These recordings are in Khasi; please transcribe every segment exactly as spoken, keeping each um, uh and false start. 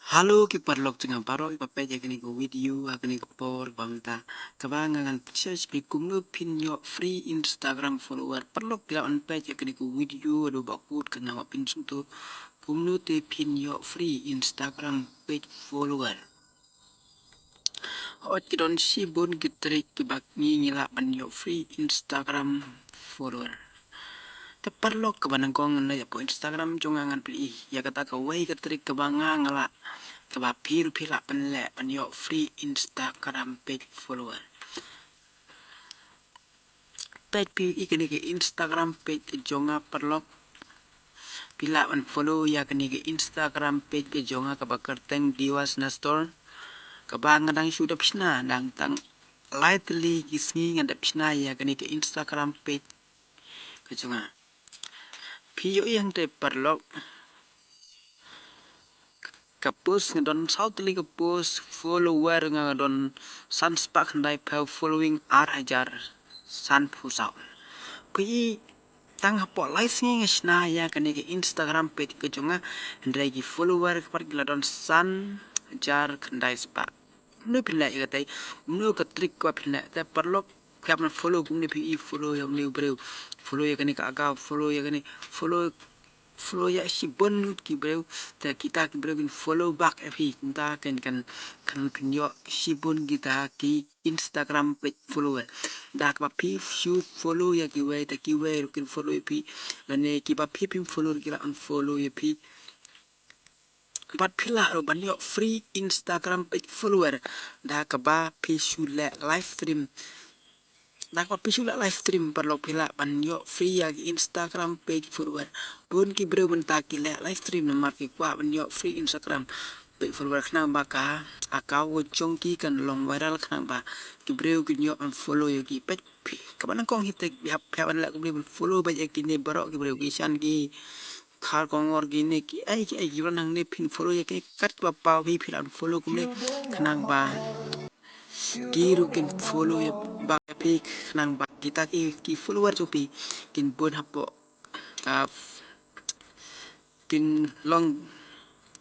Hello ki paralok jong nga baroh kiba peit ïa kane ka video ha kane ka por ba mynta, kaba nga ngan pynsngew ïa phi kumno phin ïoh free Instagram follower. Paralok, phi lah ban peit ïa kane ka video haduh ba kut, ka nga ba pynsngew kumno te phin ïoh free Instagram page follower. Hooid, ki don shibun ki trick kiba ngi ngi lah ban ïoh free Instagram follower. Te paralok, kaba nyngkong, ngan ïa poi Instagram jong nga, ngan plie ïa kata kawei ka trick kaba nga nga lah, kaba phi ruh phi lah ban leh ban ïoh free Instagram page follower. Peit phi ïa kane ka Instagram page ka jong nga, paralok. Phi lah ban follow ïa kane ka Instagram page ka jong nga kaba kyrteng Divas Nastor, kaba nga dang shu dep shna, dang tang lai tylli ki sngi nga dep shna ïa kane ka Instagram page ka jong nga. Phi ïohi hangtei, paralok, ka post nga don saw tylli ka post, follower nga don san spah khyndai phew, following ar hajar san phew saw. Phi, tang hapoh lai sngi nga shna ïa kane ka Instagram page ka jong nga, hynrei ki follower ka pat ki la don san hajar khyndai spah. Kumno phin leh ïa kata? Kumno ka trick kaba phin leh? Te paralok, phi hap ban follow, kumne phi i follow ïa une u briew, follow ïa kane ka account, follow ïa kane, follow, follow ïa shibun ngut ki briew. Te kita ki briew kin follow back ïa phi. Kumta kan, kan, kan phin ïoh shibun kita ki Instagram page follower. Da kaba phi shu follow ïa kiwei, te kiwei ruh kin follow ïa phi. Lane kiba phi phim follow ruh ki lah unfollow ïa phi. Bad phi lah ruh ban ïoh free Instagram page follower da kaba phi shu leh live stream. Da kaba phi shu leh live stream, paralok, phi lah ban ïoh free ïa ki Instagram page follower. Bun ki briew mynta ki leh live stream namar ki kwah ban ïoh free Instagram page follower, khnang ba ka account jong ki kan long viral, khnang ba ki briew kin ïoh ban follow ïa ki. Peit phi, kaba nyngkong hi te phi hap, phi hap ban leh kumne, ban follow beit ïa kine baroh ki briew, ki Shan, ki Khar, Kongor, kine kiei kiei kiba don hangne, phin follow ïa ki kat kiba paw hi, phi lah ban follow kumne, khnang ba ki ruh kin follow ïa, back ïa phi, khnang ba kita ki, ki follower jong phi kin bun hapoh ka, kin long,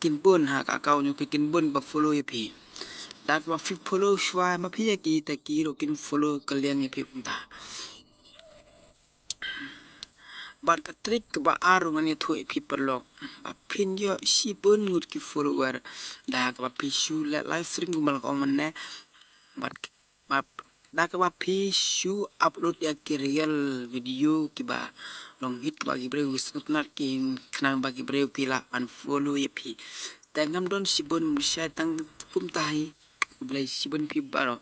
kin bun ha ka account jong phi, kin bun ba follow ïa phi. Da kaba phi follow shuwa ma phi ïa ki, te ki ruh kin follow kylliang ïa phi kumta. Bad ka trick kaba ar ruh ngan ïathuh ïa phi, paralok, ba phin ïoh shibun ngut ki follower da kaba phi shu leh live stream kumba la ka ong mynne. Bad, bad da kaba phi shu upload ïa ki reel video kiba long hit, kaba ki briew ki sngewtynnat ki, khnang ba ki briew ki lah ban follow ïa phi. Te ngam don shibun, bishar tang kumta hi. Khublei shibun phi baroh.